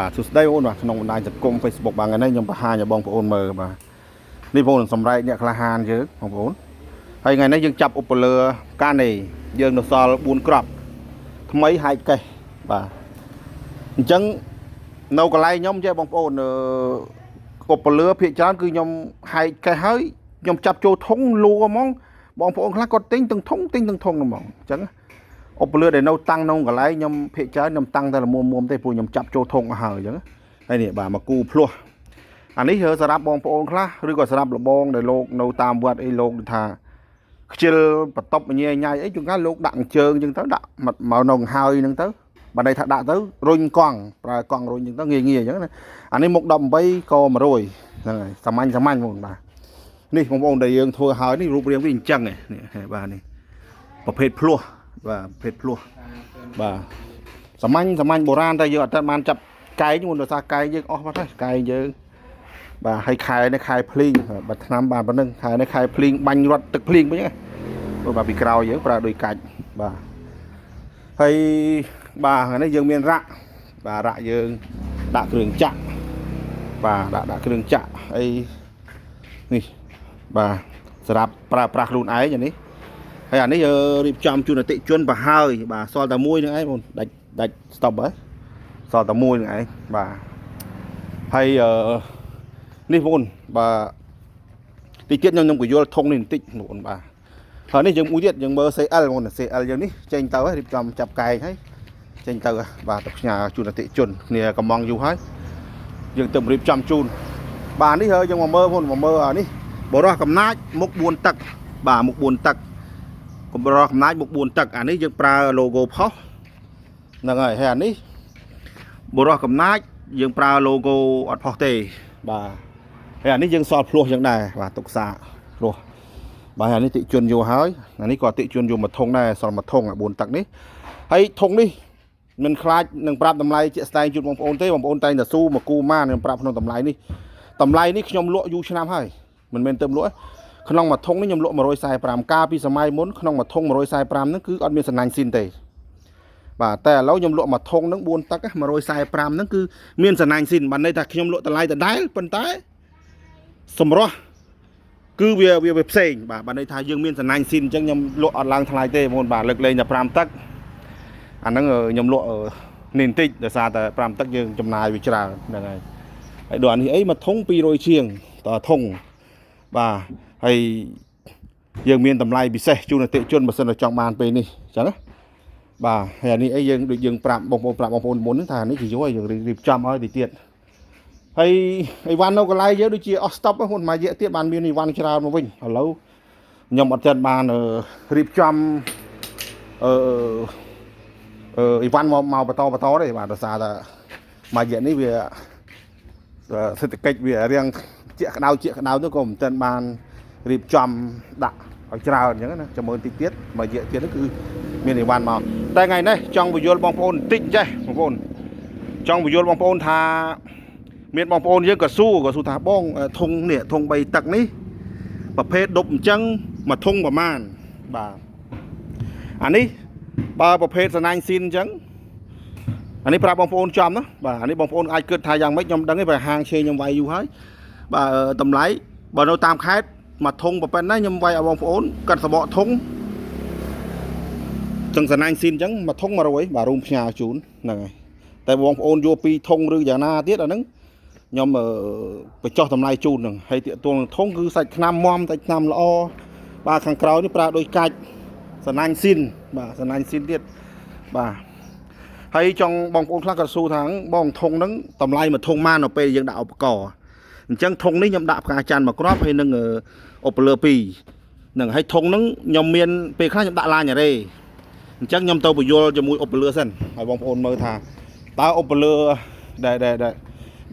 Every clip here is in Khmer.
បាទសួស្តីបងប្អូនបាទក្នុងបណ្ដាញសង្គម Facebook បាទថ្ងៃនេះខ្ញុំបង្ហាញឲ្យបងប្អូនមើលបាទនេះបងប្អូនសម្រែកអ្នកក្លាហានយើងបងប្អូនហើយថ្ងៃនេះយើងចាប់ឧបលើកានេយើងនៅសល់4គ្រាប់ថ្មីហែកកេះបាទអញ្ចឹងនៅកន្លែងខ្ញុំចេះបងប្អូនអឺឧបលើភាគច្រើនគឺខ្ញុំហែកកេះហើយខ្ញុំចាប់ចូលធុងលួហ្មងបងប្អូនខ្លះគាត់ទិញទាំងធុងទិញទាំងធុងហ្មងអញ្ចឹង ឧបលឿនដែលនៅតាំងក្នុងកន្លែងខ្ញុំភាកច្រើនខ្ញុំតាំងតែល្មមមុំទេព្រោះខ្ញុំចាប់ចូលធុងអស់ហើយអញ្ចឹងហើយនេះបាទមកគូភ្លោះអានេះសម្រាប់បងប្អូនខ្លះឬក៏សម្រាប់លបងដែលលោកនៅតាមវត្តអីលោកថាខ្ជិលបន្ទប់ញ៉ៃញ៉ៃអីជួនកាលលោកដាក់អញ្ជើងអញ្ចឹងទៅដាក់មកនៅហើយហ្នឹងទៅបើន័យថាដាក់ទៅរុញកង់ប្រើកង់រុញអញ្ចឹងទៅងាយងាយអញ្ចឹងណាអានេះមុខ18ក៏100ហ្នឹងហើយសាមញ្ញសាមញ្ញបងបាទនេះបងប្អូនដែលយើងធ្វើហើយនេះរូបរាងវាអញ្ចឹងនេះបាទនេះប្រភេទភ្លោះបាទប្រភេទភ្លោះ បាទសាមញ្ញសាមញ្ញបុរាណតែយើងអត់បានចាប់កែងមុនដោយសារកែងយើងអស់បាត់ហើយកែងយើងបាទហើយខែនេះខែភ្លីងបាទឆ្នាំបានប៉ុណ្ណឹងខែនេះខែភ្លីងបាញ់រត់ទឹកភ្លីងវិញណាបាទពីក្រោយយើងប្រើដូចកាច់បាទហើយបាទថ្ងៃនេះយើងមានរ៉ាក់បាទរ៉ាក់យើងដាក់គ្រឿងចាក់បាទដាក់គ្រឿងចាក់អីនេះបាទសម្រាប់ប្រើប្រាស់ខ្លួនឯងអានេះ ហើយអានេះរៀបចំជូនអតិជនប្រហើយបាទសល់តែមួយនឹងឯងបងដាច់ដាច់ stop ហើយសល់តែមួយនឹងឯងបាទហើយអឺនេះបងបាទតិចទៀតខ្ញុំក៏យល់ធុងនេះបន្តិចបងបាទហើយនេះយើងមួយទៀតយើងមើល CL បង CL យើងនេះចេញទៅហើយរៀបចំចាប់កែងហើយចេញទៅបាទទៅផ្ញើជូនអតិជនគ្នាកំងយូរហើយយើងទៅរៀបចំជូនបាទនេះយើងមកមើលបងមកមើលអានេះបរោះកំណាចមុខ4ទឹកបាទមុខ4ទឹក កម្រកំណាចមុខ4ទឹកអានេះយើងប្រើ logo ផុសហ្នឹងហើយហើយអានេះបរោះកំណាចយើងប្រើ logo អត់ផុសទេបាទហើយអានេះយើងសល់ភ្លោះយ៉ាងដែរបាទទុកសាកភ្លោះបាទអានេះតិជនយកហើយអានេះក៏តិជនយកមកធុងដែរសល់មួយធុងអា4ទឹកនេះហើយធុងនេះមិនខ្លាចនឹងប្រាប់តម្លៃជាក់ស្ដែងជូនបងប្អូនទេបងប្អូនតែងតែស៊ូមកគូម៉ានខ្ញុំប្រាប់ក្នុងតម្លៃនេះតម្លៃនេះខ្ញុំលក់យូរឆ្នាំហើយមិនមែនទៅលក់ទេ ក្នុងមួយធុងនេះខ្ញុំលក់145កាលពីសម័យមុនក្នុងមួយធុង145ហ្នឹងគឺអត់មានសំណាញ់ស៊ីនទេបាទតែឥឡូវខ្ញុំលក់មួយធុងហ្នឹង4ទឹក145ហ្នឹងគឺមានសំណាញ់ស៊ីនបានន័យថាខ្ញុំលក់តម្លៃដដែលប៉ុន្តែសម្រស់គឺវាផ្សេងបាទបានន័យថាយើងមានសំណាញ់ស៊ីនអញ្ចឹងខ្ញុំលក់អត់ឡើងថ្លៃទេបងប្អូនបាទលើកលែងតែ5ទឹកអាហ្នឹងខ្ញុំលក់នេះបន្តិចដោយសារតែ5ទឹកយើងចំណាយវាច្រើនហ្នឹងហើយហើយដល់អានេះអីមួយធុង200ជាងតធុងបាទហើយយើងមានតម្លៃពិសេសជូនអតិថិជនបើសិនជាចង់បានពេលនេះអញ្ចឹងណាបាទហើយអានេះអីយើងដូចយើងប្រាប់បងប្អូនប្រាប់បងប្អូនមុនហ្នឹងថានេះជាយូរហើយយើងរៀបចំឲ្យតិចទៀតហើយអីវ៉ាន់នៅកន្លែងយើងដូចជាអស់ស្តុបហ្នឹងមួយរយៈទៀតបានមានអីវ៉ាន់ច្រើនមកវិញឥឡូវខ្ញុំអត់ទាន់បានរៀបចំអឺអឺអីវ៉ាន់មកមកបន្តបន្តទេបាទដោយសារតែមួយរយៈនេះវាសេដ្ឋកិច្ចវារៀងជាក់ក្ដៅជាក់ក្ដៅទៅក៏មិនទាន់បាន រៀបចំដាក់ឲ្យច្រើនអញ្ចឹងណាចាំមើលតិចទៀតមួយរយៈទៀតហ្នឹងគឺមានអីវ៉ាន់មកតែថ្ងៃនេះចង់បញ្យល់បងប្អូនបន្តិចចេះបងប្អូនចង់បញ្យល់បងប្អូនថាមានបងប្អូនយើងក៏ស៊ូក៏ស៊ូថាបងធុងនេះធុង3ទឹកនេះប្រភេទដប់អញ្ចឹងមួយធុងប្រមាណបាទអានេះបើប្រភេទសណាញ់ស៊ីនអញ្ចឹងអានេះប្រាប់បងប្អូនចំណាបាទអានេះបងប្អូនអាចគិតថាយ៉ាងម៉េចខ្ញុំដឹងទេបើហាងឆេខ្ញុំវាយយូរហើយបាទតម្លៃបើនៅតាមខេត្តមួយធុងប៉ុណ្ណេះខ្ញុំវាយឲ្យបងប្អូនកាត់សបកធុងចឹងសណាញ់ស៊ីនអញ្ចឹងមួយធុង100បាទរួមផ្ញើជូនហ្នឹងហើយតែបងប្អូនយកពីរធុងឬយ៉ាងណាទៀតអាហ្នឹងខ្ញុំបញ្ចុះតម្លៃជូនហ្នឹងហើយទាកទួងធុងគឺសាច់ថ្នាំមមសាច់ថ្នាំល្អបាទខាងក្រោយនេះប្រើដូចកាច់សណាញ់ស៊ីនបាទសណាញ់ស៊ីនទៀតបាទហើយចង់បងប្អូនខ្លះក៏សួរថាបងធុងហ្នឹងតម្លៃមួយធុងម៉ាននៅពេលយើងដាក់ឧបករណ៍អញ្ចឹងធុងនេះខ្ញុំដាក់ផ្កាច័ន្ទមួយគ្រាប់ហើយនឹងឧបលើ2ហ្នឹងហើយធុងហ្នឹងខ្ញុំមានពេលខ្លះខ្ញុំដាក់ឡាញអារ៉េអញ្ចឹងខ្ញុំទៅបញ្យល់ជាមួយឧបលើសិនឲ្យបងប្អូនមើលថាតើឧបលើដែលដែលដែល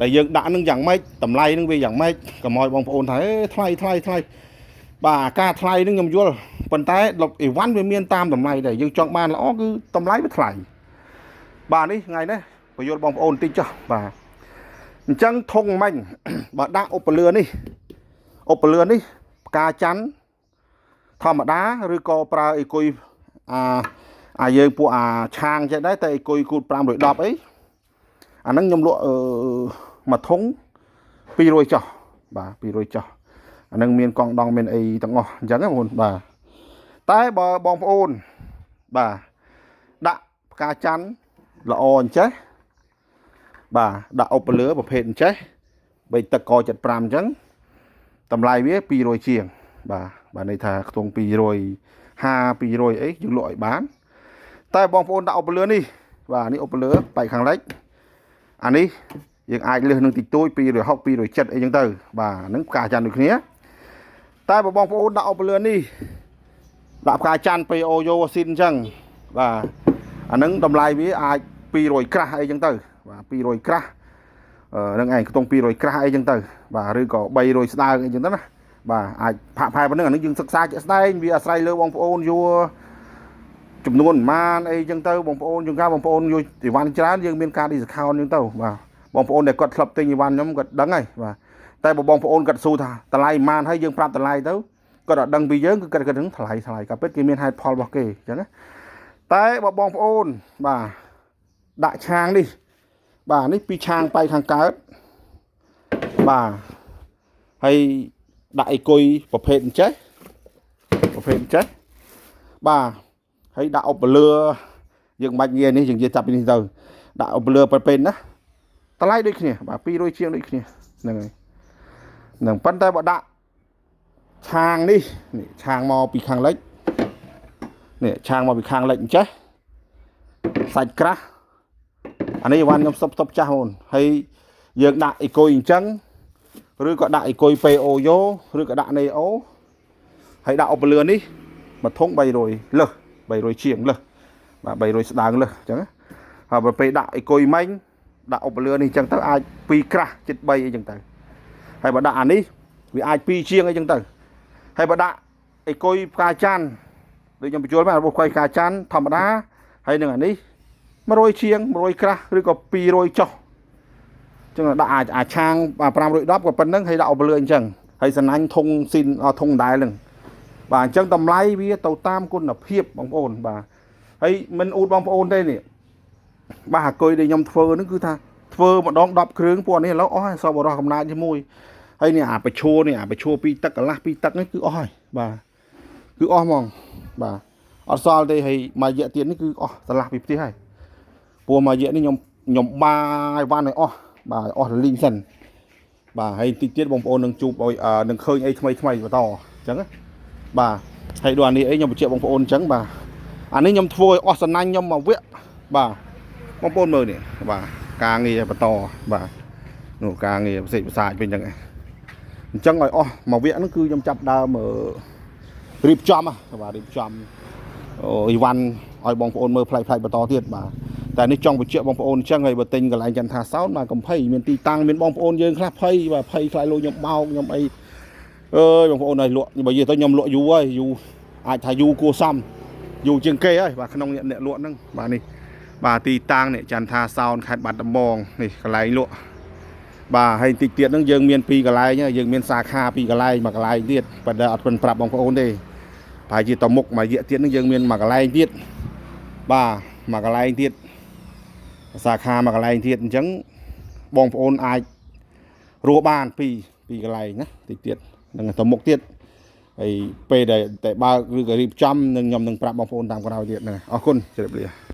ដែលយើងដាក់ហ្នឹងយ៉ាងម៉េចតម្លៃហ្នឹងវាយ៉ាងម៉េចកុំឲ្យបងប្អូនថាអេថ្លៃថ្លៃថ្លៃបាទការថ្លៃហ្នឹងខ្ញុំយល់ប៉ុន្តែអីវ៉ាន់វាមានតាមតម្លៃដែរយើងចង់បានល្អគឺតម្លៃវាថ្លៃបាទនេះថ្ងៃនេះបញ្យល់បងប្អូនបន្តិចចុះបាទអញ្ចឹងធុងមិញបើដាក់ឧបលឿនេះឧបលឿនេះផ្កាច័ន្ទធម្មតាឬក៏ប្រើអ៊ីគុយអាអាយើងពួកអាឆាងចេះដែរតែអ៊ីគុយគូត510អី អាហ្នឹងខ្ញុំលក់អឺមួយធុង200ចុះបាទ200ចុះអាហ្នឹងមានកង់ដង់មានអីទាំងអស់អញ្ចឹងណាបងប្អូនបាទតែបើបងប្អូនបាទដាក់ផ្កាច័ន្ទល្អអញ្ចេះបាទដាក់អុបលើប្រភេទអញ្ចេះបីទឹកក75អញ្ចឹងតម្លៃវា200ជាងបាទបាទន័យថាខ្ទង់250 200អីយើងលក់ឲ្យបានតែបងប្អូនដាក់អុបលើនេះបាទនេះអុបលើបែកខាងលិចអានេះយើងអាចលើសនឹងតិចតួច260 270អីចឹងទៅបាទហ្នឹងផ្កាច័ន្ទដូចគ្នាតែបើបងប្អូនដាក់អុបលើនេះដាក់ផ្កាច័ន្ទ PO យោស៊ីនអញ្ចឹងបាទអាហ្នឹងតម្លៃវាអាច200ក្រាស់អីចឹងទៅបាទ200ក្រាស់អឺហ្នឹងឯងខ្ទង់200ក្រាស់អីចឹងទៅបាទឬក៏300ស្ដើងអីចឹងទៅណាបាទអាចផាក់ផែប៉ុណ្្នឹងអានេះយើងសិក្សាជាក់ស្ដែងវាអាស្រ័យលើបងប្អូនយួរចំនួនប្រមាណអីចឹងទៅបងប្អូនជួនកាលបងប្អូនយកអីវ៉ាន់ច្រើនយើងមានការ discount ចឹងទៅបាទបងប្អូនដែលគាត់ធ្លាប់ទិញអីវ៉ាន់ខ្ញុំគាត់ដឹងហើយបាទតែបើបងប្អូនគាត់សួរថាតម្លៃប្រមាណហើយយើងប្រាប់តម្លៃទៅគាត់អត់ដឹងពីយើងគឺគាត់គិតថាថ្លៃថ្លៃក៏ពិតគេមានហេតុផលរបស់គេអញ្ចឹងណាតែបើបងប្អូនបាទដាក់ឆាងនេះបាទនេះពីឆាងបែកខាងកើតបាទហើយដាក់អីគុយប្រភេទអញ្ចេះប្រភេទអញ្ចេះបាទហើយដាក់អុបលឿយើងមិនបាច់ងាយនេះយើងនិយាយចាប់ពីនេះទៅដាក់អុបលឿប្រភេទណាតម្លៃដូចគ្នាបាទ200ជាងដូចគ្នាហ្នឹងហើយហ្នឹងប៉ុន្តែបើដាក់ឆាងនេះនេះឆាងមកពីខាងលិចនេះឆាងមកពីខាងលិចអញ្ចេះសាច់ក្រាស់អានេះអីវ៉ាន់ខ្ញុំសុបសុបចាស់អូនហើយយើងដាក់អីគុយអញ្ចឹងឬក៏ដាក់អីគុយ PO យោឬក៏ដាក់ Neo ហើយដាក់អុបលឿនេះមួយធុង300លើស300ជាងលើសបាទ300ស្ដើងលើសអញ្ចឹងណាហើយបើពេលដាក់អីគុយមិញដាក់អុបលឿនេះអញ្ចឹងទៅអាច2ក្រាស់ចិត្ត3អីចឹងទៅហើយបើដាក់អានេះវាអាច2ជាងអីចឹងទៅហើយបើដាក់អីគុយផ្កាច័ន្ទដូចខ្ញុំបញ្យល់មករបស់ផ្កាច័ន្ទធម្មតាហើយនឹងអានេះ100ជាង100ក្រាស់ឬក៏200ចុះចឹងដាក់អាចអាឆាង510ក៏ប៉ុណ្្នឹងហើយដាក់អុបលឿអញ្ចឹងហើយសណាញ់ធុងស៊ីនធុងដែរហ្នឹងបាទអញ្ចឹងតម្លៃវាទៅតាមគុណភាពបងប្អូនបាទហើយមិនអ៊ូតបងប្អូនទេនេះបាទអាគុយដែលខ្ញុំធ្វើហ្នឹងគឺថាធ្វើម្ដង10គ្រឿងពួកនេះឥឡូវអស់ហើយសពបរោះកំណាចជាមួយហើយនេះអាប្រឈួរនេះអាប្រឈួរពីរទឹកកន្លះពីរទឹកនេះគឺអស់ហើយបាទគឺអស់ហ្មងបាទអត់សល់ទេហើយមួយរយៈទៀតនេះគឺអស់ស្រឡះពីផ្ទះហើយព្រោះមួយរយៈនេះខ្ញុំខ្ញុំបាយវ៉ាន់ឲ្យអស់បាទអស់រលីងសិនបាទហើយតិចទៀតបងប្អូននឹងជួបឲ្យនឹងឃើញអីថ្មីថ្មីបន្តអញ្ចឹងណាបាទហើយដូចអានេះអីខ្ញុំបញ្ជាក់បងប្អូនអញ្ចឹងបាទអានេះខ្ញុំធ្វើឲ្យអស់សំណាញ់ខ្ញុំមកវគ្គបាទបងប្អូនមើលនេះបាទការងារបន្តបាទនោះការងារផ្សេងផ្សាយវិញអញ្ចឹងអញ្ចឹងឲ្យអស់មួយវគ្គហ្នឹងគឺខ្ញុំចាប់ដើមរៀបចំបាទរៀបចំអីវ៉ាន់ឲ្យបងប្អូនមើលប្លែកៗបន្តទៀតបាទតែនេះចង់បញ្ជាក់បងប្អូនអញ្ចឹងហើយបើទិញកន្លែងចន្ទថាសោនបាទកំភៃមានទីតាំងមានបងប្អូនយើងខ្លះភ័យបាទភ័យខ្លាចលុយខ្ញុំបោកខ្ញុំអីអើយបងប្អូនឲ្យលក់បើនិយាយទៅខ្ញុំលក់យូរហើយយូរអាចថាយូរគួរសមយូរជាងគេហើយបាទក្នុងអ្នកលក់ហ្នឹងបាទនេះបាទទីតាំងនេះចន្ទថាសោនខេត្តបាត់ដំបងនេះកន្លែងលក់បាទហើយតិចទៀតហ្នឹងយើងមានពីរកន្លែងយើងមានសាខាពីរកន្លែងមួយកន្លែងទៀតប៉ុន្តែអត់ពិនប្រាប់បងប្អូនទេប្រហែលជាតមុខមួយរយៈទៀតហ្នឹងយើងមានមួយកន្លែងទៀតបាទមួយកន្លែងទៀតសាខាមួយកន្លែងទៀតអញ្ចឹងបងប្អូនអាចរស់បានពីពីរកន្លែងណាតិចទៀតនឹងទៅមុខទៀតហើយពេលដែលតែបើកឬក៏រៀបចំនឹងខ្ញុំនឹងប្រាប់បងប្អូនតាមក្រោយទៀតហ្នឹងអរគុណជម្រាបលា។